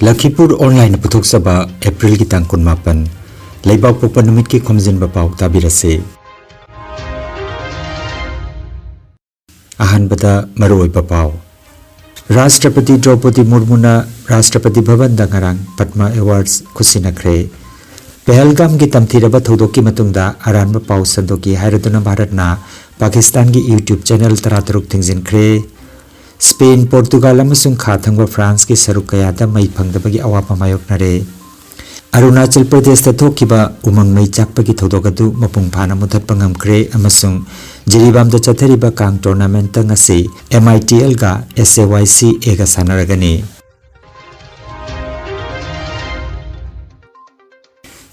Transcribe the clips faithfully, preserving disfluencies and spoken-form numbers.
ꯂꯈꯤꯄꯨꯔ ꯑꯣꯟꯂꯥꯏꯟꯅ ꯄꯨꯊꯣꯛꯆꯕ ꯑꯦꯄ꯭ꯔꯤꯜꯒꯤ ꯇꯥꯡ ꯀꯨꯟꯃꯥꯄꯟ, ꯂꯩꯕꯥꯛꯄꯣꯛꯄ ꯅꯨꯃꯤꯠꯀꯤ ꯈꯣꯝꯖꯤꯟꯕ ꯄꯥꯎ ꯇꯥꯕꯤꯔꯁꯤ꯫ ꯑꯍꯥꯟꯕꯗ ꯃꯔꯨꯑꯣꯏꯕ ꯄꯥꯎ꯫ ꯔꯥꯁꯇ꯭ꯔꯄꯇꯤ ꯗ꯭ꯔꯧꯄꯗꯤ ꯃꯨꯔꯃꯨꯅ ꯔꯥꯁꯇ꯭ꯔꯄꯇꯤ ꯚꯕꯟꯗ ꯉꯔꯥꯡ ꯄꯗꯃ ꯑꯦꯋꯥꯔꯗꯁ ꯈꯨꯠꯁꯤꯟꯅꯈ꯭ꯔꯦ꯫ ꯄꯦꯍꯜꯒꯥꯝꯒꯤ ꯇꯝꯊꯤꯔꯕ ꯊꯧꯗꯣꯛꯀꯤ ꯃꯇꯨꯡꯗ ꯑꯔꯥꯟꯕ ꯄꯥꯎ ꯁꯟꯗꯣꯛꯈꯤ ꯍꯥꯏꯔꯗꯨꯅ ꯚꯥꯔꯠꯅ ꯄꯥꯀꯤꯁꯇꯥꯟꯒꯤ YouTube ꯆꯦꯅꯦꯜ ꯇꯔꯥꯇꯔꯨꯛ ꯊꯤꯡꯖꯤꯟꯈ꯭ꯔꯦ꯫ ꯁ꯭ꯄꯦꯟ, ꯄꯣꯔꯇꯨꯒꯥꯜ ꯑꯃꯁꯨꯡ ꯈꯥ ꯊꯪꯕ ꯐ꯭ꯔꯥꯟꯁꯀꯤ ꯁꯔꯨꯛ ꯀꯌꯥꯗ ꯃꯩ ꯐꯪꯗꯕꯒꯤ ꯑꯋꯥꯕ ꯃꯥꯌꯣꯛꯅꯔꯦ꯫ ꯑꯔꯨꯅꯥꯆꯜ ꯄ꯭ꯔꯗꯦꯁꯇ ꯊꯣꯛꯈꯤꯕ ꯎꯃꯪ ꯃꯩ ꯆꯥꯛꯄꯒꯤ ꯊꯧꯗꯣꯛ ꯑꯗꯨ ꯃꯄꯨꯡ ꯐꯥꯅ ꯃꯨꯊꯠꯄ ꯉꯝꯈ꯭ꯔꯦ ꯑꯃꯁꯨꯡ ꯖꯤꯔꯤꯕꯥꯝꯗ ꯆꯠꯊꯔꯤꯕ ꯀꯥꯡ ꯇꯣꯔꯅꯥꯃꯦꯟꯠꯇ ꯉꯁꯤ MITLꯒ SAYCAꯒ ꯁꯥꯟꯅꯔꯒꯅꯤ꯫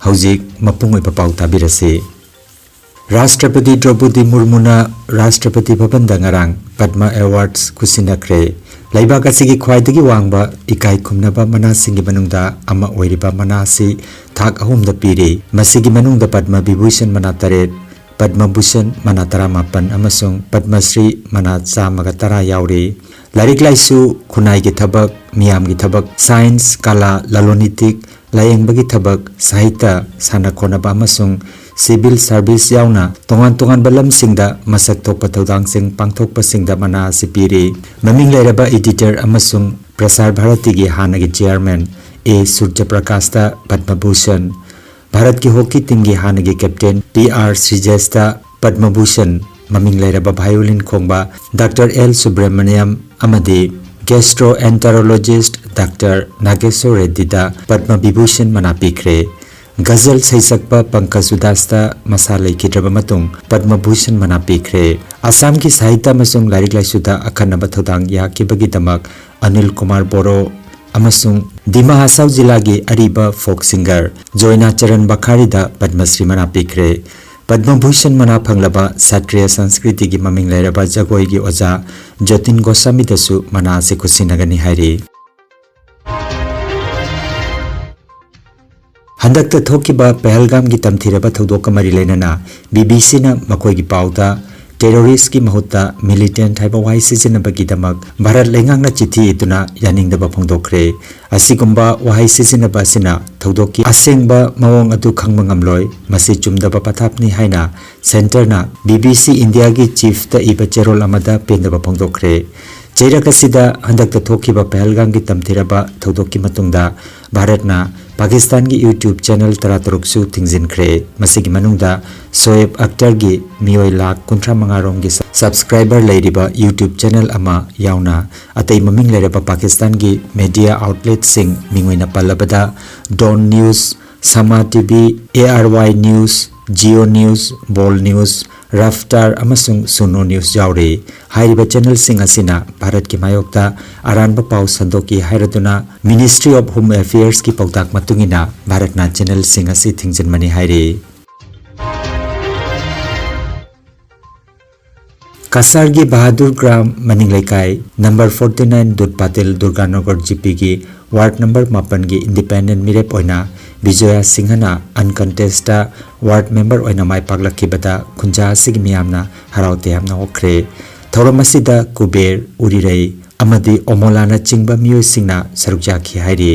ꯍꯧꯖꯤꯛ ꯃꯄꯨꯡ ꯑꯣꯏꯕ ꯄꯥꯎ ꯇꯥꯕꯤꯔꯁꯤ꯫ ꯔꯥꯁꯇ꯭ꯔꯄꯇꯤ ꯗ꯭ꯔꯧꯄꯗꯤ ꯃꯨꯔꯃꯨꯅ ꯔꯥꯁꯇ꯭ꯔꯄꯇꯤ ꯚꯕꯟꯗ ꯉꯔꯥꯡ ꯄꯗꯃ ꯑꯦꯋꯥꯔꯗꯁ ꯈꯨꯠꯁꯤꯟꯅꯈ꯭ꯔꯦ꯫ ꯂꯩꯕꯥꯛ ꯑꯁꯤꯒꯤ ꯈ꯭ꯋꯥꯏꯗꯒꯤ ꯋꯥꯡꯕ ꯏꯀꯥꯏ ꯈꯨꯝꯅꯕ ꯃꯅꯥꯁꯤꯡꯒꯤ ꯃꯅꯨꯡꯗ ꯑꯃ ꯑꯣꯏꯔꯤꯕ ꯃꯅꯥ ꯑꯁꯤ ꯊꯥꯛ ꯑꯍꯨꯝꯗ ꯄꯤꯔꯤ꯫ ꯃꯁꯤꯒꯤ ꯃꯅꯨꯡꯗ ꯄꯗꯃ ꯕꯤꯚꯨꯁꯟ ꯃꯅꯥ ꯇꯔꯦꯠ, ꯄꯗꯃ ꯚꯨꯁꯟ ꯃꯅꯥ ꯇꯔꯥꯃꯥꯄꯟ ꯑꯃꯁꯨꯡ ꯄꯗꯃ ꯁ꯭ꯔꯤ ꯃꯅꯥ ꯆꯥꯝꯃꯒ ꯇꯔꯥ ꯌꯥꯎꯔꯤ꯫ ꯂꯥꯏꯔꯤꯛ ꯂꯥꯏꯁꯨ, ꯈꯨꯟꯅꯥꯏꯒꯤ ꯊꯕꯛ, ꯃꯤꯌꯥꯝꯒꯤ ꯊꯕꯛ, ꯁꯥꯏꯟꯁ, ꯀꯂꯥ, ꯂꯂꯣꯟ ꯏꯇꯤꯛ, ꯂꯥꯌꯦꯡꯕꯒꯤ ꯊꯕꯛ, ꯁꯥꯍꯤꯇ꯭ꯌ, ꯁꯥꯟꯅ ꯈꯣꯠꯅꯕ ꯑꯃꯁꯨꯡ ꯁꯤꯚꯤꯜ ꯁꯔꯚꯤꯁ ꯌꯥꯎꯅ ꯇꯣꯉꯥꯟ ꯇꯣꯉꯥꯟꯕ ꯂꯝꯁꯤꯡꯗ ꯃꯁꯛ ꯊꯣꯛꯄ ꯊꯧꯗꯥꯡꯁꯤꯡ ꯄꯥꯡꯊꯣꯛꯄꯁꯤꯡꯗ ꯃꯅꯥ ꯑꯁꯤ ꯄꯤꯔꯤ꯫ ꯃꯃꯤꯡ ꯂꯩꯔꯕ ꯏꯗꯤꯇꯔ ꯑꯃꯁꯨꯡ ꯄ꯭ꯔꯁꯥꯔ ꯚꯥꯔꯇꯤꯒꯤ ꯍꯥꯟꯅꯒꯤ ꯆꯤꯌꯥꯔꯃꯦꯟ ꯑꯦ ꯁꯨꯔꯖ ꯄ꯭ꯔꯀꯥꯁꯇ ꯄꯗꯃ ꯚꯨꯁꯟ, ꯚꯥꯔꯠꯀꯤ ꯍꯣꯀꯤ ꯇꯤꯝꯒꯤ ꯍꯥꯟꯅꯒꯤ captain P R ꯁ꯭ꯔꯤꯖꯦꯁꯇ Padma Bhushan, ꯃꯃꯤꯡ ꯂꯩꯔꯕ ꯚꯥꯏꯑꯣꯂꯤꯟ ꯈꯣꯡꯕ ꯗꯥꯛꯇꯔ ꯑꯦꯜ ꯁꯨꯕ꯭ꯔꯃꯅꯤꯌꯝ ꯑꯃꯗꯤ ꯒꯦꯁꯇ꯭ꯔꯣꯑꯦꯟꯇꯔꯣꯂꯣꯖꯤꯁ꯭ꯠ ꯗꯥꯛꯇꯔ ꯅꯥꯒꯦꯁꯣꯔ ꯔꯦꯗ꯭ꯗꯤꯗ ꯄꯗꯃ ꯚꯤꯚꯨꯁꯟ ꯃꯅꯥ ꯄꯤꯈ꯭ꯔꯦ꯫ ꯒꯖꯜ ꯁꯩꯁꯛꯄ ꯄꯪꯀꯖ ꯎꯗꯥꯁꯇ ꯃꯁꯥ ꯂꯩꯈꯤꯗ꯭ꯔꯕ ꯃꯇꯨꯡ ꯄꯗꯃ ꯚꯨꯁꯟ ꯃꯅꯥ ꯄꯤꯈ꯭ꯔꯦ꯫ ꯑꯁꯥꯝꯒꯤ ꯁꯥꯍꯤꯇ꯭ꯌ ꯑꯃꯁꯨꯡ ꯂꯥꯏꯔꯤꯛ ꯂꯥꯏꯁꯨꯗ ꯑꯈꯟꯅꯕ ꯊꯧꯗꯥꯡ ꯌꯥꯈꯤꯕꯒꯤꯗꯃꯛ ꯑꯅꯤꯜ ꯀꯨꯃꯥꯔ ꯕꯣꯔꯣ ꯑꯃꯁꯨꯡ ꯗꯤꯃꯥ ꯍꯁꯥꯎ ꯖꯤꯂꯥꯒꯤ ꯑꯔꯤꯕ ꯐꯣꯛ ꯁꯤꯡꯒꯔ ꯖꯣꯏꯅꯥ ꯆꯔꯟ ꯕꯈꯥꯔꯤꯗ ꯄꯗꯃ ꯁ꯭ꯔꯤ ꯃꯅꯥ ꯄꯤꯈ꯭ꯔꯦ꯫ ꯄꯗꯃ ꯚꯨꯁꯟ ꯃꯅꯥ ꯐꯪꯂꯕ ꯁꯥꯇ꯭ꯔꯤꯌꯥ ꯁꯪꯁꯀ꯭ꯔꯤꯇꯤꯒꯤ ꯃꯃꯤꯡ ꯂꯩꯔꯕ ꯖꯒꯣꯏꯒꯤ ꯑꯣꯖꯥ ꯖꯣꯇꯤꯟ ꯒꯣꯁꯥꯃꯤꯗꯁꯨ ꯃꯅꯥ ꯑꯁꯤ ꯈꯨꯠꯁꯤꯟꯅꯒꯅꯤ ꯍꯥꯏꯔꯤ꯫ ꯍꯟꯗꯛꯇ ꯊꯣꯛꯈꯤꯕ ꯄꯍꯜꯒꯥꯝꯒꯤ ꯇꯝꯊꯤꯔꯕ ꯊꯧꯗꯣꯛꯀ ꯃꯔꯤ ꯂꯩꯅꯅ BBCꯅ ꯃꯈꯣꯏꯒꯤ ꯄꯥꯎꯗ terroristꯀꯤ ꯃꯍꯨꯠꯇ militant ꯍꯥꯏꯕ ꯋꯥꯍꯩ ꯁꯤꯖꯤꯟꯅꯕꯒꯤꯗꯃꯛ ꯚꯥꯔꯠ ꯂꯩꯉꯥꯛꯅ ꯆꯤꯊꯤ ꯏꯗꯨꯅ ꯌꯥꯅꯤꯡꯗꯕ ꯐꯣꯡꯗꯣꯛꯈ꯭ꯔꯦ꯫ ꯑꯁꯤꯒꯨꯝꯕ ꯋꯥꯍꯩ ꯁꯤꯖꯤꯟꯅꯕ ꯑꯁꯤꯅ ꯊꯧꯗꯣꯛꯀꯤ ꯑꯁꯦꯡꯕ ꯃꯑꯣꯡ ꯑꯗꯨ ꯈꯪꯕ ꯉꯝꯂꯣꯏ, ꯃꯁꯤ ꯆꯨꯝꯗꯕ ꯄꯊꯥꯞꯅꯤ ꯍꯥꯏꯅ Centreꯅ BBC Indiaꯒꯤ chiefꯇ ꯏꯕ ꯆꯦꯔꯣꯜ ꯑꯃꯗ ꯄꯦꯟꯗꯕ ꯐꯣꯡꯗꯣꯛꯈ꯭ꯔꯦ꯫ ꯆꯩꯔꯛ ꯑꯁꯤꯗ ꯍꯟꯗꯛꯇ ꯊꯣꯛꯈꯤꯕ ꯄꯍꯜꯒꯥꯝꯒꯤ ꯇꯝꯊꯤꯔꯕ ꯊꯧꯗꯣꯛꯀꯤ ꯃꯇꯨꯡꯗ ꯚꯥꯔꯠꯅ ꯄꯥꯀꯤꯁꯇꯥꯟꯒꯤ YouTube channel ꯇꯔꯥꯇꯔꯨꯛꯁꯨ ꯊꯤꯡꯖꯤꯟꯈ꯭ꯔꯦ꯫ ꯃꯁꯤꯒꯤ ꯃꯅꯨꯡꯗ ꯁꯣꯑꯦꯕ ꯑꯈꯇꯔꯒꯤ ꯃꯤꯑꯣꯏ ꯂꯥꯈ ꯀꯨꯟꯊ꯭ꯔꯥ ꯃꯉꯥ ꯔꯣꯝꯒꯤ subscriber ꯂꯩꯔꯤꯕ YouTube channel ꯑꯃ ꯌꯥꯎꯅ ꯑꯇꯩ ꯃꯃꯤꯡ ꯂꯩꯔꯕ ꯄꯥꯀꯤꯁꯇꯥꯟꯒꯤ media outletꯁꯤꯡ, ꯃꯤꯡ ꯑꯣꯏꯅ ꯄꯜꯂꯕꯗ Dawn News, Sama TV, ARY News, Jio News, Bol News, Raftar ꯑꯃꯁꯨꯡ Suno News ꯌꯥꯎꯔꯤ꯫ ꯍꯥꯏꯔꯤꯕ channelꯁꯤꯡ ꯑꯁꯤꯅ ꯚꯥꯔꯠꯀꯤ ꯃꯥꯌꯣꯛꯇ ꯑꯔꯥꯟꯕ ꯄꯥꯎ ꯁꯟꯗꯣꯛꯏ ꯍꯥꯏꯔꯗꯨꯅ Ministry of Home Affairsꯀꯤ ꯄꯥꯎꯇꯥꯛ ꯃꯇꯨꯡ ꯏꯟꯅ ꯚꯥꯔꯠꯅ channelꯁꯤꯡ ꯑꯁꯤ ꯊꯤꯡꯖꯤꯟꯕꯅꯤ ꯍꯥꯏꯔꯤ꯫ ꯀꯁꯥꯔꯒꯤ ꯕꯍꯥꯗꯨꯔ ꯒ꯭ꯔꯥꯝ ꯃꯅꯤꯡ ꯂꯩꯀꯥꯏ number forty nine ꯗꯨꯠ ꯄꯥꯇꯤꯜ ꯗꯨꯔꯒꯥꯅꯒꯔ GPꯒꯤ ward number ꯃꯥꯄꯟꯒꯤ independent ꯃꯤꯔꯦꯞ ꯑꯣꯏꯅ ꯕꯤꯖꯣꯌꯥ ꯁꯤꯡꯍꯅ uncontestedꯇ ward member ꯑꯣꯏꯅ ꯃꯥꯏ ꯄꯥꯛꯂꯛꯈꯤꯕꯗ ꯈꯨꯟꯖꯥ ꯑꯁꯤꯒꯤ ꯃꯤꯌꯥꯝꯅ ꯍꯔꯥꯎ ꯇꯌꯥꯝꯅ ꯑꯣꯛꯈ꯭ꯔꯦ꯫ ꯊꯧꯔꯝ ꯑꯁꯤꯗ ꯀꯨꯕꯦꯔ, ꯎꯔꯤꯔꯩ ꯑꯃꯗꯤ ꯑꯣꯃꯣꯂꯥꯅꯆꯤꯡꯕ ꯃꯤꯑꯣꯏꯁꯤꯡꯅ ꯁꯔꯨꯛ ꯌꯥꯈꯤ ꯍꯥꯏꯔꯤ꯫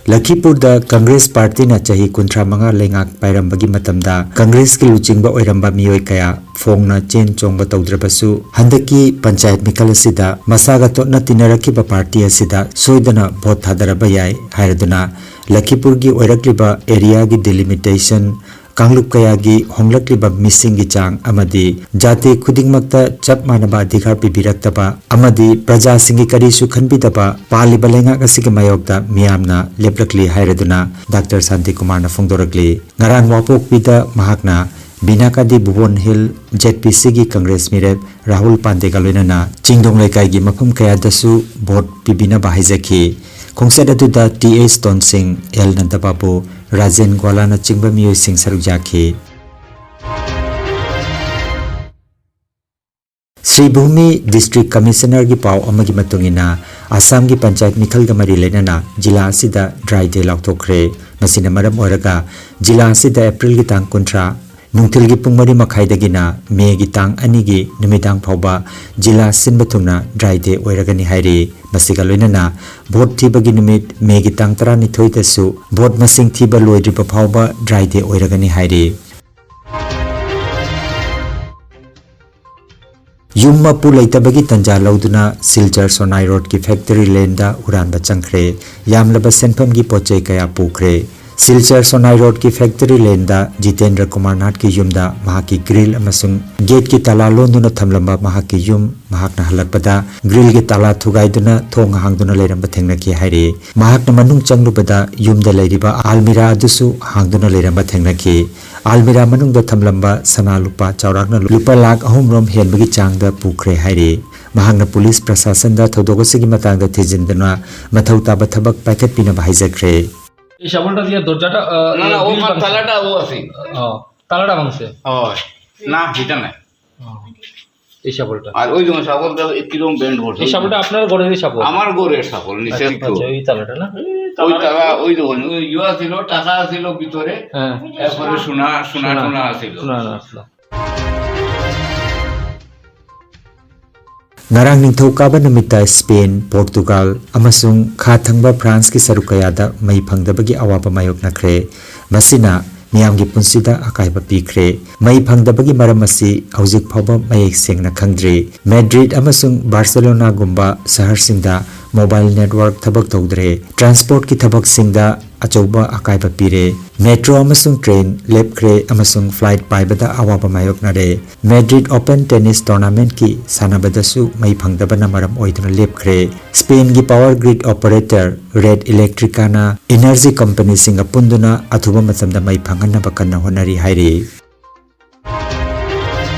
ꯂꯈꯤꯄꯨꯔꯗ ꯀꯪꯒ꯭ꯔꯦꯁ ꯄꯥꯔꯇꯤꯅ ꯆꯍꯤ ꯀꯨꯟꯊ꯭ꯔꯥ ꯃꯉꯥ ꯂꯩꯉꯥꯛ ꯄꯥꯏꯔꯝꯕꯒꯤ ꯃꯇꯝꯗ ꯀꯪꯒ꯭ꯔꯦꯁꯀꯤ ꯂꯨꯆꯤꯡꯕ ꯑꯣꯏꯔꯝꯕ ꯃꯤꯑꯣꯏ ꯀꯌꯥ ꯐꯣꯡꯅ ꯆꯦꯟ ꯆꯣꯡꯕ ꯇꯧꯗ꯭ꯔꯕꯁꯨ, ꯍꯟꯗꯛꯀꯤ ꯄꯟꯆꯥꯌꯠ ꯃꯤꯈꯜ ꯑꯁꯤꯗ ꯃꯁꯥꯒ ꯇꯣꯠꯅ ꯇꯤꯟꯅꯔꯛꯈꯤꯕ ꯄꯥꯔꯇꯤ ꯑꯁꯤꯗ ꯁꯣꯏꯗꯅ ꯚꯣꯠ ꯊꯥꯗꯔꯕ ꯌꯥꯏ ꯍꯥꯏꯔꯗꯨꯅ ꯂꯈꯤꯄꯨꯔꯒꯤ ꯑꯣꯏꯔꯛꯂꯤꯕ areaꯒꯤ delimitation, ꯀꯥꯡꯂꯨꯞ ꯀꯌꯥꯒꯤ ꯍꯣꯡꯂꯛꯂꯤꯕ ꯃꯤꯁꯤꯡꯒꯤ ꯆꯥꯡ ꯑꯃꯗꯤ ꯖꯥꯇꯤ ꯈꯨꯗꯤꯡꯃꯛꯇ ꯆꯞ ꯃꯥꯟꯅꯕ ꯑꯙꯤꯀꯥꯔ ꯄꯤꯕꯤꯔꯛꯇꯕ ꯑꯃꯗꯤ ꯄ꯭ꯔꯖꯥꯁꯤꯡꯒꯤ ꯀꯔꯤꯁꯨ ꯈꯟꯕꯤꯗꯕ ꯄꯥꯜꯂꯤꯕ ꯂꯩꯉꯥꯛ ꯑꯁꯤꯒꯤ ꯃꯥꯌꯣꯛꯇ ꯃꯤꯌꯥꯝꯅ ꯂꯦꯞꯂꯛꯂꯤ ꯍꯥꯏꯔꯗꯨꯅ ꯗꯥꯛꯇꯔ ꯁꯥꯟꯇꯤꯀꯨꯃꯥꯔꯅ ꯐꯣꯡꯗꯣꯔꯛꯂꯤ꯫ ꯉꯔꯥꯡ ꯋꯥꯄꯣꯛꯄꯤꯗ ꯃꯍꯥꯛꯅ ꯕꯤꯅꯥꯀꯥꯗꯤ ꯚꯨꯕꯣꯟ ꯍꯤꯜ ZPCꯒꯤ ꯀꯪꯒ꯭ꯔꯦꯁ ꯃꯤꯔꯦꯞ ꯔꯥꯍꯨꯜ ꯄꯥꯟꯗꯦꯒ ꯂꯣꯏꯅꯅ ꯆꯤꯡꯗꯣꯡ ꯂꯩꯀꯥꯏꯒꯤ ꯃꯐꯝ ꯀꯌꯥꯗꯁꯨ ꯚꯣꯠ ꯄꯤꯕꯤꯅꯕ ꯍꯥꯏꯖꯈꯤ꯫ ꯈꯣꯡꯆꯠ ꯑꯗꯨꯗ ꯇꯤ ꯑꯦꯁ ꯇꯣꯟꯁꯤꯡ, ꯑꯦꯜ ꯅꯟꯗꯕꯥꯕꯨ, ꯔꯥꯖꯦꯟ ꯒ꯭ꯋꯥꯂꯥꯅꯆꯤꯡꯕ ꯃꯤꯑꯣꯏꯁꯤꯡ ꯁꯔꯨꯛ ꯌꯥꯈꯤ꯫ ꯁ꯭ꯔꯤ ꯚꯨꯃꯤ ꯗꯤꯁꯇ꯭ꯔꯤꯛ ꯀꯃꯤꯁꯅꯔꯒꯤ ꯄꯥꯎ ꯑꯃꯒꯤ ꯃꯇꯨꯡ ꯏꯟꯅ, ꯑꯁꯥꯝꯒꯤ ꯄꯟꯆꯥꯌꯠ ꯃꯤꯈꯜꯒ ꯃꯔꯤ ꯂꯩꯅꯅ ꯖꯤꯂꯥ ꯑꯁꯤꯗ ꯗ꯭ꯔꯥꯏ ꯗꯦ ꯂꯥꯎꯊꯣꯛꯈ꯭ꯔꯦ꯫ ꯃꯁꯤꯅ ꯃꯔꯝ ꯑꯣꯏꯔꯒ ꯖꯤꯂꯥ ꯑꯁꯤꯗ ꯑꯦꯄ꯭ꯔꯤꯜꯒꯤ ꯇꯥꯡ ꯀꯨꯟꯊ꯭ꯔꯥ ꯅꯨꯡꯊꯤꯜꯒꯤ ꯄꯨꯡ ꯃꯔꯤ ꯃꯈꯥꯏꯗꯒꯤꯅ ꯃꯦꯒꯤ ꯇꯥꯡ ꯑꯅꯤꯒꯤ ꯅꯨꯃꯤꯗꯥꯡ ꯐꯥꯎꯕ ꯖꯤꯂꯥ ꯁꯤꯟꯕ ꯊꯨꯡꯅ ꯗ꯭ꯔꯥꯏ ꯗꯦ ꯑꯣꯏꯔꯒꯅꯤ ꯍꯥꯏꯔꯤ꯫ ꯃꯁꯤꯒ ꯂꯣꯏꯅꯅ ꯚꯣꯠ ꯊꯤꯕꯒꯤ ꯅꯨꯃꯤꯠ ꯃꯦꯒꯤ ꯇꯥꯡ ꯇꯔꯥꯅꯤꯊꯣꯏꯗꯁꯨ ꯚꯣꯠ ꯃꯁꯤꯡ ꯊꯤꯕ ꯂꯣꯏꯗ꯭ꯔꯤꯕ ꯐꯥꯎꯕ ꯗ꯭ꯔꯥꯏ ꯗꯦ ꯑꯣꯏꯔꯒꯅꯤ ꯍꯥꯏꯔꯤ꯫ ꯌꯨꯝ ꯃꯄꯨ ꯂꯩꯇꯕꯒꯤ ꯇꯟꯖꯥ ꯂꯧꯗꯨꯅ ꯁꯤꯜꯆꯔ ꯁꯣꯅꯥꯏ ꯔꯣꯗꯀꯤ ꯐꯦꯛꯇꯔꯤ ꯂꯦꯟꯗ ꯍꯨꯔꯥꯟꯕ ꯆꯪꯈ꯭ꯔꯦ꯫ ꯌꯥꯝꯂꯕ ꯁꯦꯟꯐꯝꯒꯤ ꯄꯣꯠꯆꯩ ꯀꯌꯥ ꯄꯨꯈ꯭ꯔꯦ꯫ ꯁꯤꯜꯆꯔ ꯁꯣꯅꯥꯏ ꯔꯣꯗꯀꯤ ꯐꯦꯛꯇꯔꯤ ꯂꯦꯟꯗ ꯖꯤꯇꯦꯟꯗ꯭ꯔ ꯀꯨꯃꯥꯔ ꯅꯥꯊꯀꯤ ꯌꯨꯝꯗ ꯃꯍꯥꯛꯀꯤ ꯒ꯭ꯔꯤꯜ ꯑꯃꯁꯨꯡ ꯒꯦꯠꯀꯤ ꯇꯥꯂꯥ ꯂꯣꯟꯗꯨꯅ ꯊꯝꯂꯝꯕ ꯃꯍꯥꯛꯀꯤ ꯌꯨꯝ ꯃꯍꯥꯛꯅ ꯍꯜꯂꯛꯄꯗ ꯒ꯭ꯔꯤꯜꯒꯤ ꯇꯥꯂꯥ ꯊꯨꯒꯥꯏꯗꯨꯅ ꯊꯣꯡ ꯍꯥꯡꯗꯨꯅ ꯂꯩꯔꯝꯕ ꯊꯦꯡꯅꯈꯤ ꯍꯥꯏꯔꯤ꯫ ꯃꯍꯥꯛꯅ ꯃꯅꯨꯡ ꯆꯪꯂꯨꯕꯗ ꯌꯨꯝꯗ ꯂꯩꯔꯤꯕ ꯑꯜꯃꯤꯔꯥ ꯑꯗꯨꯁꯨ ꯍꯥꯡꯗꯨꯅ ꯂꯩꯔꯝꯕ ꯊꯦꯡꯅꯈꯤ꯫ ꯑꯜꯃꯤꯔꯥ ꯃꯅꯨꯡꯗ ꯊꯝꯂꯝꯕ ꯁꯅꯥ ꯂꯨꯄꯥ ꯆꯥꯎꯔꯥꯛꯅ ꯂꯨꯄꯥ ꯂꯥꯈ ꯑꯍꯨꯝ ꯔꯣꯝ ꯍꯦꯟꯕꯒꯤ ꯆꯥꯡꯗ ꯄꯨꯈ꯭ꯔꯦ ꯍꯥꯏꯔꯤ꯫ ꯃꯍꯥꯛꯅ ꯄꯨꯂꯤꯁ ꯄ꯭ꯔꯁꯥꯁꯟꯗ ꯊꯧꯗꯣꯛ ꯑꯁꯤꯒꯤ ꯃꯇꯥꯡꯗ ꯊꯤꯖꯤꯟꯗꯨꯅ ꯃꯊꯧ ꯇꯥꯕ ꯊꯕꯛ ꯄꯥꯏꯈꯠꯄꯤꯅꯕ ꯍꯥꯏꯖꯈ꯭ꯔꯦ꯫ এই শাবলটা দিয়ে দরজাটা, আহ, না, না, grill ওখান ভাঙছে। তালাটা ও আছে। ও, তালাটা ভাঙছে। ও, না, এটা নাই। ও, এই শাবলটা। আর ওই যেমন শাবলটা একদম বেন্ড করছে। এই শাবলটা আপনার ঘরেরই শাবল? আমার ঘরের শাবল, নিচের আচ্ছা, তো। আচ্ছা, ওই তালাটা না? ওই তালা, ওই দেখুন, ওই ইয়া ছিল, টাকা ছিল ভিতরে, হ্যাঁ। এরপরে সোনা, সোনা সোনা। টোনা ছিল। সোনা না ছিল। ꯉꯔꯥꯡ ꯅꯤꯡꯊꯧꯀꯥꯕ ꯅꯨꯃꯤꯠꯇ ꯁ꯭ꯄꯦꯟ, ꯄꯣꯔꯇꯨꯒꯥꯜ ꯑꯃꯁꯨꯡ ꯈꯥ ꯊꯪꯕ ꯐ꯭ꯔꯥꯟꯁꯀꯤ ꯁꯔꯨꯛ ꯀꯌꯥꯗ ꯃꯩ ꯐꯪꯗꯕꯒꯤ ꯑꯋꯥꯕ ꯃꯥꯌꯣꯛꯅꯈ꯭ꯔꯦ꯫ ꯃꯁꯤꯅ ꯃꯤꯌꯥꯝꯒꯤ ꯄꯨꯟꯁꯤꯗ ꯑꯀꯥꯏꯕ ꯄꯤꯈ꯭ꯔꯦ꯫ ꯃꯩ ꯐꯪꯗꯕꯒꯤ ꯃꯔꯝ ꯑꯁꯤ ꯍꯧꯖꯤꯛ ꯐꯥꯎꯕ ꯃꯌꯦꯛ ꯁꯦꯡꯅ ꯈꯪꯗ꯭ꯔꯤ꯫ ꯃꯦꯗ꯭ꯔꯤꯗ ꯑꯃꯁꯨꯡ ꯕꯥꯔꯁꯦꯂꯣꯅꯥꯒꯨꯝꯕ ꯁꯍꯔꯁꯤꯡꯗ ꯃꯣꯕꯥꯏꯜ ꯅꯦꯠꯋꯥꯔꯛ ꯊꯕꯛ ꯇꯧꯗ꯭ꯔꯦ꯫ ꯇ꯭ꯔꯥꯟꯁꯄꯣꯔꯠꯀꯤ ꯊꯕꯛꯁꯤꯡꯗ ꯑꯆꯧꯕ ꯑꯀꯥꯏꯕ ꯄꯤꯔꯦ꯫ ꯃꯦꯇ꯭ꯔꯣ ꯑꯃꯁꯨꯡ ꯇ꯭ꯔꯦꯟ ꯂꯦꯞꯈ꯭ꯔꯦ ꯑꯃꯁꯨꯡ ꯐ꯭ꯂꯥꯏꯠ ꯄꯥꯏꯕꯗ ꯑꯋꯥꯕ ꯃꯥꯌꯣꯛꯅꯔꯦ꯫ ꯃꯦꯗ꯭ꯔꯤꯗ ꯑꯣꯄꯟ ꯇꯦꯅꯤꯁ ꯇꯣꯔꯅꯥꯃꯦꯟꯠꯀꯤ ꯁꯥꯟꯅꯕꯗꯁꯨ ꯃꯩ ꯐꯪꯗꯕꯅ ꯃꯔꯝ ꯑꯣꯏꯗꯨꯅ ꯂꯦꯞꯈ꯭ꯔꯦ꯫ ꯁ꯭ꯄꯦꯟꯒꯤ ꯄꯥꯋꯔ ꯒ꯭ꯔꯤꯗ ꯑꯣꯄꯔꯦꯇꯔ ꯔꯦꯗ ꯏꯂꯦꯛꯇ꯭ꯔꯤꯀꯥꯅ ꯏꯅꯔꯖꯤ ꯀꯝꯄꯅꯤꯁꯤꯡꯒ ꯄꯨꯟꯗꯨꯅ ꯑꯊꯨꯕ ꯃꯇꯝꯗ ꯃꯩ ꯐꯪꯍꯟꯅꯕ ꯀꯟꯅ ꯍꯣꯠꯅꯔꯤ ꯍꯥꯏꯔꯤ꯫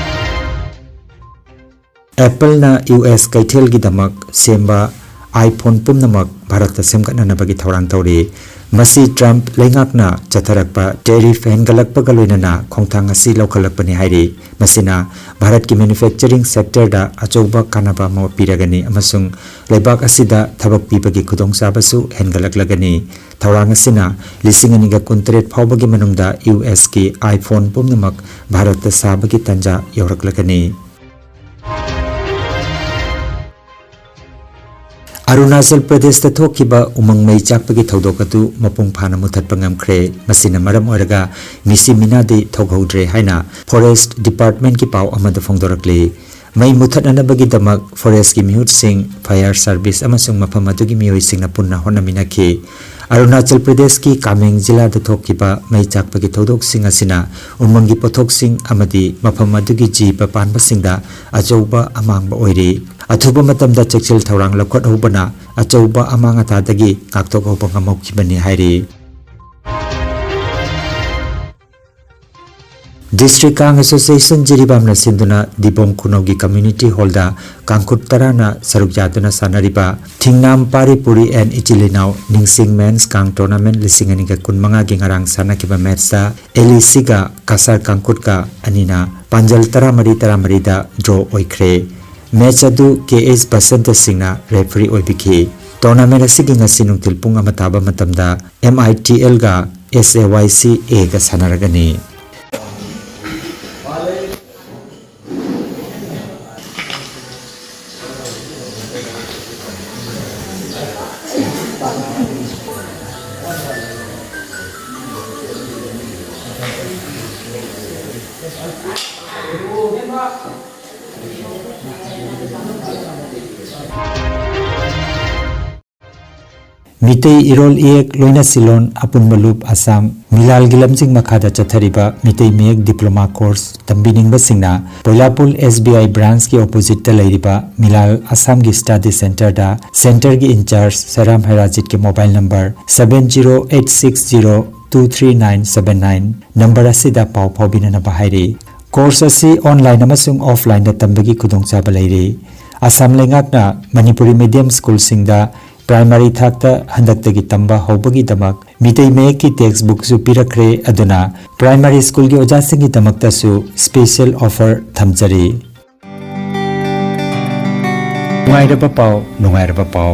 ꯑꯦꯄꯜꯅ ꯌꯨ ꯑꯦꯁ ꯀꯩꯊꯦꯜꯒꯤꯗꯃꯛ ꯁꯦꯝꯕ iPhone ꯄꯨꯝꯅꯃꯛ ꯚꯥꯔꯠꯇ ꯁꯦꯝꯒꯠꯅꯅꯕꯒꯤ ꯊꯧꯔꯥꯡ ꯇꯧꯔꯤ꯫ ꯃꯁꯤ ꯇ꯭ꯔꯝꯞ ꯂꯩꯉꯥꯛꯅ ꯆꯠꯊꯔꯛꯄ ꯇꯦꯔꯤꯐ ꯍꯦꯟꯒꯠꯂꯛꯄꯒ ꯂꯣꯏꯅꯅ ꯈꯣꯡꯊꯥꯡ ꯑꯁꯤ ꯂꯧꯈꯠꯂꯛꯄꯅꯤ ꯍꯥꯏꯔꯤ꯫ ꯃꯁꯤꯅ ꯚꯥꯔꯠꯀꯤ ꯃꯦꯅꯨꯐꯦꯛꯆꯔꯤꯡ ꯁꯦꯛꯇꯔꯗ ꯑꯆꯧꯕ ꯀꯥꯟꯅꯕ ꯑꯃ ꯄꯤꯔꯒꯅꯤ ꯑꯃꯁꯨꯡ ꯂꯩꯕꯥꯛ ꯑꯁꯤꯗ ꯊꯕꯛ ꯄꯤꯕꯒꯤ ꯈꯨꯗꯣꯡꯆꯥꯕꯁꯨ ꯍꯦꯟꯒꯠꯂꯛꯂꯒꯅꯤ꯫ ꯊꯧꯔꯥꯡ ꯑꯁꯤꯅ ꯂꯤꯁꯤꯡ ꯑꯅꯤꯒ ꯀꯨꯟꯇꯔꯦꯠ ꯐꯥꯎꯕꯒꯤ ꯃꯅꯨꯡꯗ ꯌꯨ ꯑꯦꯁꯀꯤ iPhone ꯄꯨꯝꯅꯃꯛ ꯚꯥꯔꯠꯇ ꯁꯥꯕꯒꯤ ꯇꯥꯟꯖꯥ ꯌꯧꯔꯛꯂꯒꯅꯤ꯫ ꯑꯔꯨꯅꯥꯆꯜ ꯄ꯭ꯔꯗꯦꯁꯇ ꯊꯣꯛꯈꯤꯕ ꯎꯃꯪ ꯃꯩ ꯆꯥꯛꯄꯒꯤ ꯊꯧꯗꯣꯛ ꯑꯗꯨ ꯃꯄꯨꯡ ꯐꯥꯅ ꯃꯨꯊꯠꯄ ꯉꯝꯈ꯭ꯔꯦ꯫ ꯃꯁꯤꯅ ꯃꯔꯝ ꯑꯣꯏꯔꯒ ꯃꯤꯁꯤ ꯃꯤꯅꯥꯗꯤ ꯊꯣꯛꯍꯧꯗ꯭ꯔꯦ ꯍꯥꯏꯅ ꯐꯣꯔꯦꯁ꯭ꯠ ꯗꯤꯄꯥꯔꯠꯃꯦꯟꯠꯀꯤ ꯄꯥꯎ ꯑꯃꯗ ꯐꯣꯡꯗꯣꯔꯛꯂꯤ꯫ ꯃꯩ ꯃꯨꯊꯠꯅꯅꯕꯒꯤꯗꯃꯛ ꯐꯣꯔꯦꯁ꯭ꯠꯀꯤ ꯃꯤꯍꯨꯠꯁꯤꯡ, ꯐꯥꯌꯔ ꯁꯥꯔꯚꯤꯁ ꯑꯃꯁꯨꯡ ꯃꯐꯝ ꯑꯗꯨꯒꯤ ꯃꯤꯑꯣꯏꯁꯤꯡꯅ ꯄꯨꯟꯅ ꯍꯣꯠꯅꯃꯤꯟꯅꯈꯤ꯫ ꯑꯔꯨꯅꯥꯆꯜ ꯄ꯭ꯔꯗꯦꯁꯀꯤ ꯀꯥꯃꯦꯡ ꯖꯤꯂꯥꯗ ꯊꯣꯛꯈꯤꯕ ꯃꯩ ꯆꯥꯛꯄꯒꯤ ꯊꯧꯗꯣꯛꯁꯤꯡ ꯑꯁꯤꯅ ꯎꯃꯪꯒꯤ ꯄꯣꯠꯊꯣꯛꯁꯤꯡ ꯑꯃꯗꯤ ꯃꯐꯝ ꯑꯗꯨꯒꯤ ꯖꯤꯕ ꯄꯥꯟꯕꯁꯤꯡꯗ ꯑꯆꯧꯕ ꯑꯃꯥꯡꯕ ꯑꯣꯏꯔꯤ꯫ ꯑꯊꯨꯕ ꯃꯇꯝꯗ ꯆꯦꯛꯁꯤꯜ ꯊꯧꯔꯥꯡ ꯂꯧꯈꯠꯍꯧꯕꯅ ꯑꯆꯧꯕ ꯑꯃꯥꯡ ꯑꯇꯥꯗꯒꯤ ꯉꯥꯛꯊꯣꯛꯍꯧꯕ ꯉꯝꯍꯧꯈꯤꯕꯅꯤ ꯍꯥꯏꯔꯤ꯫ ꯗꯤꯁꯇ꯭ꯔꯤꯛ ꯀꯥꯡ ꯑꯦꯁꯣꯁꯤꯌꯦꯁꯟ ꯖꯤꯔꯤꯕꯥꯝꯅ ꯁꯤꯟꯗꯨꯅ ꯗꯤꯕꯣꯡ ꯈꯨꯅꯧꯒꯤ ꯀꯝꯃ꯭ꯌꯨꯅꯤꯇꯤ ꯍꯣꯜꯗ ꯀꯥꯡꯈꯨꯠ ꯇꯔꯥꯅ ꯁꯔꯨꯛ ꯌꯥꯗꯨꯅ ꯁꯥꯟꯅꯔꯤꯕ ꯊꯤꯡꯅꯥꯝ ꯄꯥꯔꯤ ꯄꯨꯔꯤ ꯑꯦꯟ ꯏꯆꯤꯜ ꯏꯅꯥꯎ ꯅꯤꯡꯁꯤꯡ ꯃꯦꯟꯁ ꯀꯥꯡ ꯇꯣꯔꯅꯥꯃꯦꯟꯠ ꯂꯤꯁꯤꯡ ꯑꯅꯤꯒ ꯀꯨꯟꯃꯉꯥꯒꯤ ꯉꯔꯥꯡ ꯁꯥꯟꯅꯈꯤꯕ ꯃꯦꯠꯁꯇ ꯑꯦꯜ ꯏ ꯁꯤꯒ ꯀꯁꯥꯔ ꯀꯥꯡꯈꯨꯠꯀ ꯑꯅꯤꯅ ꯄꯥꯟꯖꯜ ꯇꯔꯥꯃꯔꯤ ꯇꯔꯥꯃꯔꯤꯗ ꯗ꯭ꯔꯣ ꯑꯣꯏꯈ꯭ꯔꯦ꯫ ꯃꯦꯠꯁ ꯑꯗꯨ ꯀꯦ ꯑꯦꯁ ꯕꯁꯟꯇ ꯁꯤꯡꯅ ꯔꯦꯐ꯭ꯔꯤ ꯑꯣꯏꯕꯤꯈꯤ꯫ ꯇꯣꯔꯅꯥꯃꯦꯟꯠ ꯑꯁꯤꯒꯤ ꯉꯁꯤ ꯅꯨꯡꯊꯤꯜ ꯄꯨꯡ ꯑꯃ ꯇꯥꯕ ꯃꯇꯝꯗ ꯑꯦꯝ ꯑꯥꯏ ꯇꯤ ꯑꯦꯜꯒ ꯑꯦꯁ ꯑꯦ ꯋꯥꯏ ꯁꯤ ꯑꯦꯒ ꯁꯥꯟꯅꯔꯒꯅꯤ꯫ ꯃꯤꯇꯩ ꯏꯔꯣꯜ ꯏꯌꯦꯛ ꯂꯣꯏꯅ ꯁꯤꯂꯣꯟ ꯑꯄꯨꯟꯕ ꯂꯨꯞ ꯑꯁꯥꯝ ꯃꯤꯂꯥꯜꯒꯤ ꯂꯝꯖꯤꯡ ꯃꯈꯥꯗ ꯆꯠꯊꯔꯤꯕ ꯃꯤꯇꯩ ꯃꯌꯦꯛ ꯗꯤꯄ꯭ꯂꯣꯃꯥ ꯀꯣꯔꯁ ꯇꯝꯕꯤꯅꯤꯡꯕꯁꯤꯡꯅ ꯄꯣꯏꯂꯥꯄꯨꯜ ꯑꯦꯁ ꯕꯤ ꯑꯥꯏ ꯕ꯭ꯔꯥꯟꯁꯀꯤ ꯑꯣꯄꯣꯖꯤꯠꯇ ꯂꯩꯔꯤꯕ ꯃꯤꯂꯥꯜ ꯑꯁꯥꯝꯒꯤ ꯁ꯭ꯇꯗꯤ ꯁꯦꯟꯇꯔꯗ ꯁꯦꯟꯇꯔꯒꯤ ꯏꯟꯆꯥꯔꯖ ꯁꯦꯔꯥꯝ ꯍꯦꯔꯥꯖꯤꯠꯀꯤ mobile number seven zero eight six zero two three nine seven nine number ꯑꯁꯤꯗ ꯄꯥꯎ ꯐꯥꯎꯕꯤꯅꯅꯕ ꯍꯥꯏꯔꯤ꯫ ꯀꯣꯔꯁ ꯑꯁꯤ ꯑꯣꯟꯂꯥꯏꯟ ꯑꯃꯁꯨꯡ ꯑꯣꯐꯂꯥꯏꯟꯗ ꯇꯝꯕꯒꯤ ꯈꯨꯗꯣꯡꯆꯥꯕ ꯂꯩꯔꯤ꯫ ꯑꯁꯥꯝ ꯂꯩꯉꯥꯛꯅ ꯃꯅꯤꯄꯨꯔꯤ ꯃꯤꯗꯤꯌꯝ ꯁ꯭ꯀꯨꯜꯁꯤꯡꯗ ꯄ꯭ꯔꯥꯏꯃꯥꯔꯤ ꯊꯥꯛꯇ ꯍꯟꯗꯛꯇꯒꯤ ꯇꯝꯕ ꯍꯧꯕꯒꯤꯗꯃꯛ ꯃꯤꯇꯩ ꯃꯌꯦꯛꯀꯤ ꯇꯦꯛꯁ ꯕꯨꯛꯁꯨ ꯄꯤꯔꯛꯈ꯭ꯔꯦ꯫ ꯑꯗꯨꯅ ꯄ꯭ꯔꯥꯏꯃꯥꯔꯤ ꯁ꯭ꯀꯨꯜꯒꯤ ꯑꯣꯖꯥꯁꯤꯡꯒꯤꯗꯃꯛꯇꯁꯨ ꯁ꯭ꯄꯦꯁꯤꯌꯦꯜ ꯑꯣꯐꯔ ꯊꯝꯖꯔꯤ꯫ ꯅꯨꯡꯉꯥꯏꯔꯕ ꯄꯥꯎ, ꯅꯨꯡꯉꯥꯏꯔꯕ ꯄꯥꯎ꯫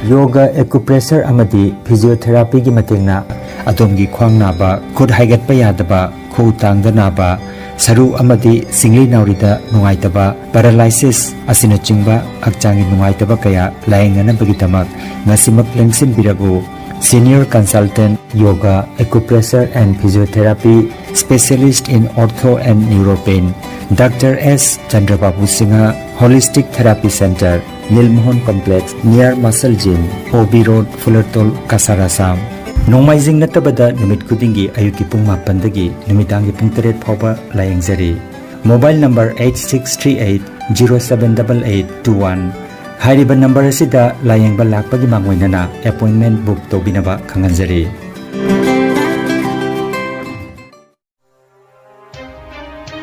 ꯌꯣꯒ, ꯑꯦꯀꯨꯄ꯭ꯔꯦꯁꯔ ꯑꯃꯗꯤ ꯐꯤꯖꯤꯑꯣꯊꯦꯔꯥꯄꯤꯒꯤ ꯃꯇꯦꯡꯅ ꯑꯗꯣꯝꯒꯤ ꯈ꯭ꯋꯥꯡ ꯅꯥꯕ, ꯈꯨꯠ ꯍꯥꯏꯒꯠꯄ ꯌꯥꯗꯕ, ꯈꯨꯎ ꯇꯥꯡꯗ ꯅꯥꯕ, ꯁꯔꯨ ꯑꯃꯗꯤ ꯁꯤꯡꯂꯤ ꯅꯥꯎꯔꯤꯗ ꯅꯨꯡꯉꯥꯏꯇꯕ, ꯄꯦꯔꯥꯂꯥꯏꯁꯤꯁ ꯑꯁꯤꯅꯆꯤꯡꯕ ꯍꯛꯆꯥꯡꯒꯤ ꯅꯨꯡꯉꯥꯏꯇꯕ ꯀꯌꯥ ꯂꯥꯌꯦꯡꯅꯅꯕꯒꯤꯗꯃꯛ ꯉꯁꯤꯃꯛ ꯂꯦꯡꯁꯤꯟꯕꯤꯔꯛꯎ꯫ Senior Consultant Yoga, Acupressure and Physiotherapy, Specialist in Ortho and Neuropain, Doctor S Chandrababu Singha, Holistic Therapy Center, Nilmohan Complex, near Muscle Gym, O B Road, Fulertol, Cachar, Assam꯫ ꯅꯣꯡꯃꯥꯏꯖꯤꯡ ꯅꯠꯇꯕꯗ ꯅꯨꯃꯤꯠ ꯈꯨꯗꯤꯡꯒꯤ ꯑꯌꯨꯛꯀꯤ ꯄꯨꯡ ꯃꯥꯄꯟꯗꯒꯤ ꯅꯨꯃꯤꯗꯥꯡꯒꯤ ꯄꯨꯡ ꯇꯔꯦꯠ ꯐꯥꯎꯕ ꯂꯥꯌꯦꯡꯖꯔꯤ꯫ Mobile number eight six three eight zero seven double eight two one꯫ ꯍꯥꯏꯔꯤꯕ ꯅꯝꯕꯔ ꯑꯁꯤꯗ ꯂꯥꯌꯦꯡꯕ ꯂꯥꯛꯄꯒꯤ ꯃꯥꯡꯑꯣꯏꯅꯅ ꯑꯦꯄꯣꯏꯟꯃꯦꯟ ꯕꯨꯛ ꯇꯧꯕꯤꯅꯕ ꯈꯪꯍꯟꯖꯔꯤ꯫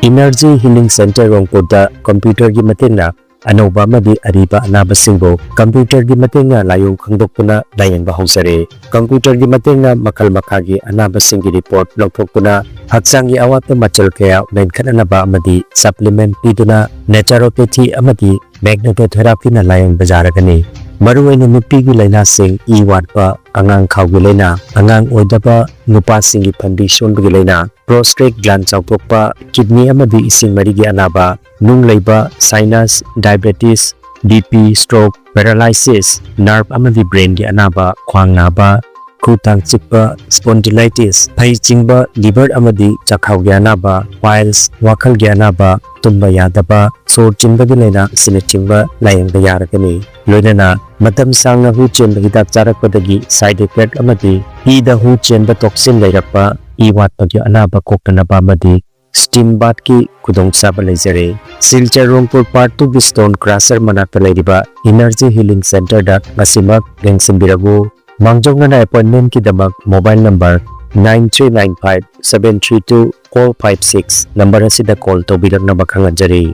Energy Healing Center ꯔꯣꯡꯄꯨꯔꯗ ꯀꯝꯄ꯭ꯌꯨꯇꯔꯒꯤ ꯃꯇꯦꯡꯅ ꯑꯅꯧꯕ ꯑꯃꯗꯤ ꯑꯔꯤꯕ ꯑꯅꯥꯕꯁꯤꯡꯕꯨ ꯀꯝꯄ꯭ꯌꯨꯇꯔꯒꯤ ꯃꯇꯦꯡꯅ ꯂꯥꯏꯑꯣꯡ ꯈꯪꯗꯣꯛꯇꯨꯅ ꯂꯥꯌꯦꯡꯕ ꯍꯧꯖꯔꯦ꯫ ꯀꯝꯄ꯭ꯌꯨꯇꯔꯒꯤ ꯃꯇꯦꯡꯅ ꯃꯈꯜ ꯃꯈꯥꯒꯤ ꯑꯅꯥꯕꯁꯤꯡꯒꯤ ꯔꯤꯄꯣꯔꯠ ꯂꯧꯊꯣꯛꯇꯨꯅ ꯍꯛꯆꯥꯡꯒꯤ ꯑꯋꯥꯠꯄ ꯃꯆꯜ ꯀꯌꯥ ꯃꯦꯟꯈꯠꯅꯅꯕ ꯑꯃꯗꯤ ꯁꯄ꯭ꯂꯤꯃꯦꯟꯠ ꯄꯤꯗꯨꯅ naturopathy ꯑꯃꯗꯤ magnetotherapiꯅ ꯂꯥꯌꯦꯡꯕ ꯌꯥꯔꯒꯅꯤ꯫ ꯃꯔꯨꯑꯣꯏꯅ ꯅꯨꯄꯤꯒꯤ ꯂꯥꯏꯅꯥꯁꯤꯡ, ꯏ ꯋꯥꯠꯄ, ꯑꯉꯥꯡ ꯈꯥꯎꯒꯤ ꯂꯥꯏꯅꯥ, ꯑꯉꯥꯡ ꯑꯣꯏꯗꯕ, ꯅꯨꯄꯥꯁꯤꯡꯒꯤ ꯐꯟꯕꯤ ꯁꯣꯟꯕꯒꯤ ꯂꯥꯏꯅꯥ, prostate gland ꯆꯥꯎꯊꯣꯛꯄ, ꯀꯤꯗꯅꯤ ꯑꯃꯗꯤ ꯏꯁꯤꯡ ꯃꯔꯤꯒꯤ ꯑꯅꯥꯕ, ꯅꯨꯡ ꯂꯩꯕ, sinus, diabetes, BP, stroke, paralysis, nerve ꯑꯃꯗꯤ brainꯒꯤ ꯑꯅꯥꯕ, ꯈ꯭ꯋꯥꯡ ꯅꯥꯕ, ꯈꯨ ꯇꯥꯡ ꯆꯤꯛꯄ, spondylitis, ꯐꯩ ꯆꯤꯡꯕ, liver ꯑꯃꯗꯤ ꯆꯥꯛꯈꯥꯎꯒꯤ ꯑꯅꯥꯕ, piles, ꯋꯥꯈꯜꯒꯤ ꯑꯅꯥꯕ, ꯇꯨꯝꯕ ꯌꯥꯗꯕ, ꯁꯣꯔ ꯆꯤꯟꯕꯒꯤ ꯂꯥꯏꯅꯥ ꯑꯁꯤꯅꯆꯤꯡꯕ ꯂꯥꯌꯦꯡꯕ ꯌꯥꯔꯒꯅꯤ꯫ ꯂꯣꯏꯅꯅ ꯃꯇꯝ ꯁꯥꯡꯅ ꯍꯨ ꯆꯦꯟꯕ ꯍꯤꯗꯥꯛ ꯆꯥꯔꯛꯄꯗꯒꯤ side effect ꯑꯃꯗꯤ ꯏꯗ ꯍꯨ ꯆꯦꯟꯕ toxin ꯂꯩꯔꯛꯄ, ꯏ ꯋꯥꯠꯄꯒꯤ ꯑꯅꯥꯕ ꯀꯣꯛꯇꯅꯕ ꯑꯃꯗꯤ steam bathꯀꯤ ꯈꯨꯗꯣꯡꯆꯥꯕ ꯂꯩꯖꯔꯦ꯫ ꯁꯤꯜꯆꯔ ꯔꯣꯡꯄꯨꯔ Part twoꯒꯤ stone crusher ꯃꯅꯥꯛꯇ ꯂꯩꯔꯤꯕ Energy Healing Centerꯗ ꯉꯁꯤꯃꯛ ꯌꯦꯡꯁꯤꯟꯕꯤꯔꯛꯎ꯫ ꯃꯥꯡꯖꯧꯅꯅ ꯑꯦꯄꯣꯏꯟꯃꯦꯟꯠꯀꯤꯗꯃꯛ mobile number nine three nine five seven three two four five six number ꯑꯁꯤꯗ call ꯇꯧꯕꯤꯔꯛꯅꯕ ꯈꯪꯍꯟꯖꯔꯤ꯫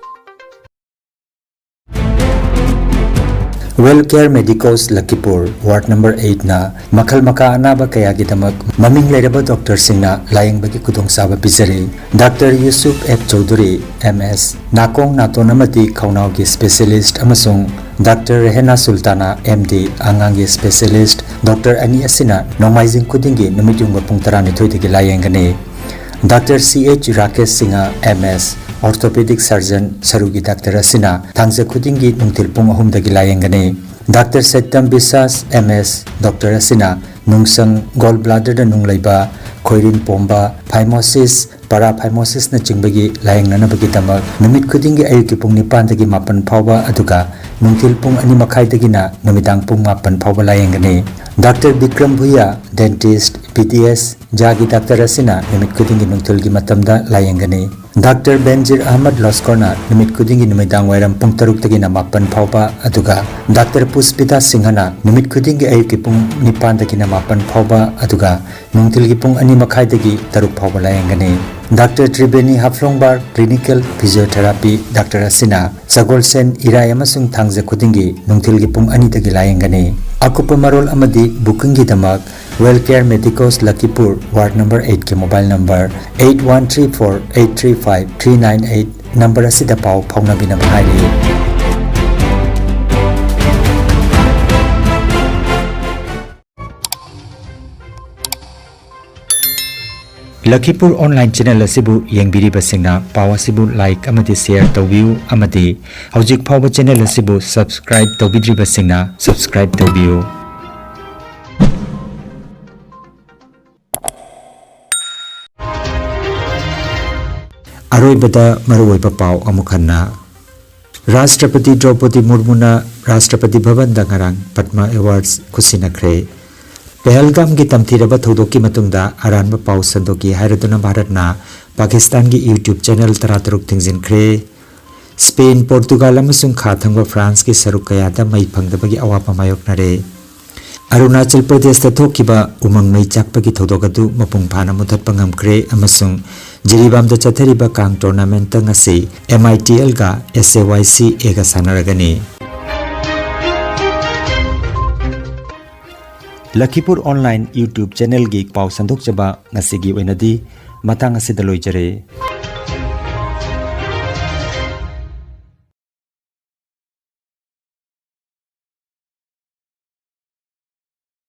Well Care Medicos Lakhipur, Ward number eight ꯅ ꯃꯈꯜ ꯃꯈꯥ ꯑꯅꯥꯕ ꯀꯌꯥꯒꯤꯗꯃꯛ ꯃꯃꯤꯡ ꯂꯩꯔꯕ ꯗꯣꯛꯇꯔꯁꯤꯡꯅ ꯂꯥꯌꯦꯡꯕꯒꯤ ꯈꯨꯗꯣꯡꯆꯥꯕ ꯄꯤꯖꯔꯤ꯫ Doctor Yusuf F Chaudhuri, M ꯑꯦꯁ, ꯅꯥꯀꯣꯡ, ꯅꯥꯇꯣꯟ ꯑꯃꯗꯤ ꯈꯧꯅꯥꯎꯒꯤ ꯁ꯭ꯄꯦꯁꯤꯌꯦꯂꯤꯁꯠ ꯑꯃꯁꯨꯡ ꯗꯥꯛꯇꯔ ꯔꯦꯍꯦꯅꯥ ꯁꯨꯜꯇꯥꯅꯥ, ꯑꯦꯝ ꯗꯤ, ꯑꯉꯥꯡꯒꯤ ꯁ꯭ꯄꯦꯁꯤꯌꯦꯂꯤꯁꯠ, ꯗꯣꯛꯇꯔ ꯑꯅꯤ ꯑꯁꯤꯅ ꯅꯣꯡꯃꯥꯏꯖꯤꯡ ꯈꯨꯗꯤꯡꯒꯤ ꯅꯨꯃꯤꯠꯌꯨꯡꯕ ꯄꯨꯡ ꯇꯔꯥꯅꯤꯊꯣꯏꯗꯒꯤ ꯂꯥꯌꯦꯡꯒꯅꯤ꯫ ꯗꯥꯛꯇꯔ ꯁꯤ ꯑꯦꯆ ꯔꯥꯀꯦꯁ ꯁꯤꯡꯍ, ꯑꯦꯝ ꯑꯦꯁ, ꯑꯣꯔꯊꯣꯄꯦꯗꯤꯛ ꯁꯔꯖꯟ, ꯁꯔꯨꯒꯤ ꯗꯥꯛꯇꯔ ꯑꯁꯤꯅ ꯊꯥꯡꯖ ꯈꯨꯗꯤꯡꯒꯤ ꯅꯨꯡꯊꯤꯜ ꯄꯨꯡ ꯑꯍꯨꯝꯗꯒꯤ ꯂꯥꯌꯦꯡꯒꯅꯤ꯫ ꯗꯥꯛꯇꯔ ꯁꯩꯇꯝ ꯕꯤꯁꯥꯁ, ꯑꯦꯝ ꯑꯦꯁ, ꯗꯣꯛꯇꯔ ꯑꯁꯤꯅ ꯅꯨꯡꯁꯪ, ꯒꯣꯜ ꯕ꯭ꯂꯥꯗꯔꯗ ꯅꯨꯡ ꯂꯩꯕ, ꯈꯣꯏꯔꯤꯟ ꯄꯣꯝꯕ, ꯐꯥꯏꯃꯣꯁꯤꯁ, ꯄꯔꯥꯐꯥꯏꯃꯣꯁꯤꯁꯅꯆꯤꯡꯕꯒꯤ ꯂꯥꯌꯦꯡꯅꯅꯕꯒꯤꯗꯃꯛ ꯅꯨꯃꯤꯠ ꯈꯨꯗꯤꯡꯒꯤ ꯑꯌꯨꯛꯀꯤ ꯄꯨꯡ ꯅꯤꯄꯥꯟꯗꯒꯤ ꯃꯥꯄꯟ ꯐꯥꯎꯕ, ꯑꯗꯨꯒ ꯅꯨꯡꯊꯤꯜ ꯄꯨꯡ ꯑꯅꯤ ꯃꯈꯥꯏꯗꯒꯤꯅ ꯅꯨꯃꯤꯗꯥꯡ ꯄꯨꯡ ꯃꯥꯄꯟ ꯐꯥꯎꯕ ꯂꯥꯌꯦꯡꯒꯅꯤ꯫ ꯗꯥꯛꯇꯔ ꯕꯤꯀ꯭ꯔꯝ ꯚꯨꯌꯥ, ꯗꯦꯟꯇꯤꯁꯠ, ꯄꯤ ꯗꯤ ꯑꯦꯁ, ꯖꯥꯒꯤ ꯗꯥꯛꯇꯔ ꯑꯁꯤꯅ ꯅꯨꯃꯤꯠ ꯈꯨꯗꯤꯡꯒꯤ ꯅꯨꯡꯊꯤꯜꯒꯤ ꯃꯇꯝꯗ ꯂꯥꯌꯦꯡꯒꯅꯤ꯫ ꯗꯥꯛꯇꯔ ꯕꯦꯟꯖꯤꯔ ꯑꯍꯃꯗ ꯂꯣꯁꯀꯣꯔꯅ ꯅꯨꯃꯤꯠ ꯈꯨꯗꯤꯡꯒꯤ ꯅꯨꯃꯤꯗꯥꯡ ꯋꯥꯏꯔꯝ ꯄꯨꯡ ꯇꯔꯨꯛꯇꯒꯤꯅ ꯃꯥꯄꯟ ꯐꯥꯎꯕ, ꯑꯗꯨꯒ ꯗꯥꯛꯇꯔ ꯄꯨꯁꯄꯤꯇꯥ ꯁꯤꯡꯍꯅ ꯅꯨꯃꯤꯠ ꯈꯨꯗꯤꯡꯒꯤ ꯑꯌꯨꯛꯀꯤ ꯄꯨꯡ ꯅꯤꯄꯥꯟꯗꯒꯤꯅ ꯃꯥꯄꯟ ꯐꯥꯎꯕ, ꯑꯗꯨꯒ ꯅꯨꯡꯊꯤꯜꯒꯤ ꯄꯨꯡ ꯑꯅꯤ ꯃꯈꯥꯏꯗꯒꯤ ꯇꯔꯨꯛ ꯐꯥꯎꯕ ꯂꯥꯌꯦꯡꯒꯅꯤ꯫ Doctor Triveni ꯍꯥꯐꯂꯣꯡꯕꯥꯔ clinical physiotherapy doctor ꯑꯁꯤꯅ ꯁꯒꯣꯜꯁꯦꯟ, ꯏꯔꯥꯏ ꯑꯃꯁꯨꯡ ꯊꯥꯡꯖ ꯈꯨꯗꯤꯡꯒꯤ ꯅꯨꯡꯊꯤꯜꯒꯤ ꯄꯨꯡ ꯑꯅꯤꯗꯒꯤ ꯂꯥꯌꯦꯡꯒꯅꯤ꯫ ꯑꯀꯨꯞꯄ ꯃꯔꯣꯜ ꯑꯃꯗꯤ ꯕꯨꯀꯤꯡꯒꯤꯗꯃꯛ Well Care Medicos Lakhipur, Ward number eight ꯀꯤ mobile number eight one three four eight three five three nine eight number ꯑꯁꯤꯗ ꯄꯥꯎ ꯐꯥꯎꯅꯕꯤꯅꯕ ꯍꯥꯏꯔꯤ꯫ ꯂꯈꯤꯄꯨꯔ online channel ꯑꯁꯤꯕꯨ ꯌꯦꯡꯕꯤꯔꯤꯕꯁꯤꯡꯅ ꯄꯥꯎ ꯑꯁꯤꯕꯨ like ꯑꯃꯗꯤ share ꯇꯧꯕꯤꯌꯨ, ꯑꯃꯗꯤ ꯍꯧꯖꯤꯛ ꯐꯥꯎꯕ channel ꯑꯁꯤꯕꯨ subscribe ꯇꯧꯕꯤꯗ꯭ꯔꯤꯕꯁꯤꯡꯅ subscribe ꯇꯧꯕꯤꯌꯨ꯫ ꯑꯔꯣꯏꯕꯗ ꯃꯔꯨꯑꯣꯏꯕ ꯄꯥꯎ ꯑꯃꯨꯛ ꯍꯟꯅ꯫ ꯔꯥꯁꯇ꯭ꯔꯄꯇꯤ ꯗ꯭ꯔꯧꯄꯗꯤ ꯃꯨꯔꯃꯨꯅ ꯔꯥꯁꯇ꯭ꯔꯄꯇꯤ ꯚꯕꯟꯗ ꯉꯔꯥꯡ ꯄꯗꯃ Awards ꯈꯨꯠꯁꯤꯟꯅꯈ꯭ꯔꯦ꯫ ꯄꯦꯍꯜꯒꯥꯝꯒꯤ ꯇꯝꯊꯤꯔꯕ ꯊꯧꯗꯣꯛꯀꯤ ꯃꯇꯨꯡꯗ ꯑꯔꯥꯟꯕ ꯄꯥꯎ ꯁꯟꯗꯣꯛꯈꯤ ꯍꯥꯏꯔꯗꯨꯅ ꯚꯥꯔꯠꯅ ꯄꯥꯀꯤꯁꯇꯥꯟꯒꯤ YouTube channel ꯇꯔꯥꯇꯔꯨꯛ ꯊꯤꯡꯖꯤꯟꯈ꯭ꯔꯦ꯫ ꯁ꯭ꯄꯦꯟ, ꯄꯣꯔꯇꯨꯒꯥꯜ ꯑꯃꯁꯨꯡ ꯈꯥ ꯊꯪꯕ ꯐ꯭ꯔꯥꯟꯁꯀꯤ ꯁꯔꯨꯛ ꯀꯌꯥꯗ ꯃꯩ ꯐꯪꯗꯕꯒꯤ ꯑꯋꯥꯕ ꯃꯥꯌꯣꯛꯅꯔꯦ꯫ ꯑꯔꯨꯅꯥꯆꯜ ꯄ꯭ꯔꯗꯦꯁꯇ ꯊꯣꯛꯈꯤꯕ ꯎꯃꯪ ꯃꯩ ꯆꯥꯛꯄꯒꯤ ꯊꯧꯗꯣꯛ ꯑꯗꯨ ꯃꯄꯨꯡ ꯐꯥꯅ ꯃꯨꯊꯠꯄ ꯉꯝꯈ꯭ꯔꯦ ꯑꯃꯁꯨꯡ ꯖꯤꯔꯤꯕꯥꯝꯗ ꯆꯠꯊꯔꯤꯕ ꯀꯥꯡ tournamentꯇ ꯉꯁꯤ M I T Lꯒ S A Y C Aꯒ ꯁꯥꯟꯅꯔꯒꯅꯤ꯫ ꯂꯈꯤꯄꯨꯔ ꯑꯣꯟꯂꯥꯏꯟ YouTube ꯆꯦꯅꯦꯜꯒꯤ ꯄꯥꯎ ꯁꯟꯗꯣꯛꯆꯕ ꯉꯁꯤꯒꯤ ꯑꯣꯏꯅꯗꯤ ꯃꯇꯥꯡ ꯑꯁꯤꯗ ꯂꯣꯏꯖꯔꯦ꯫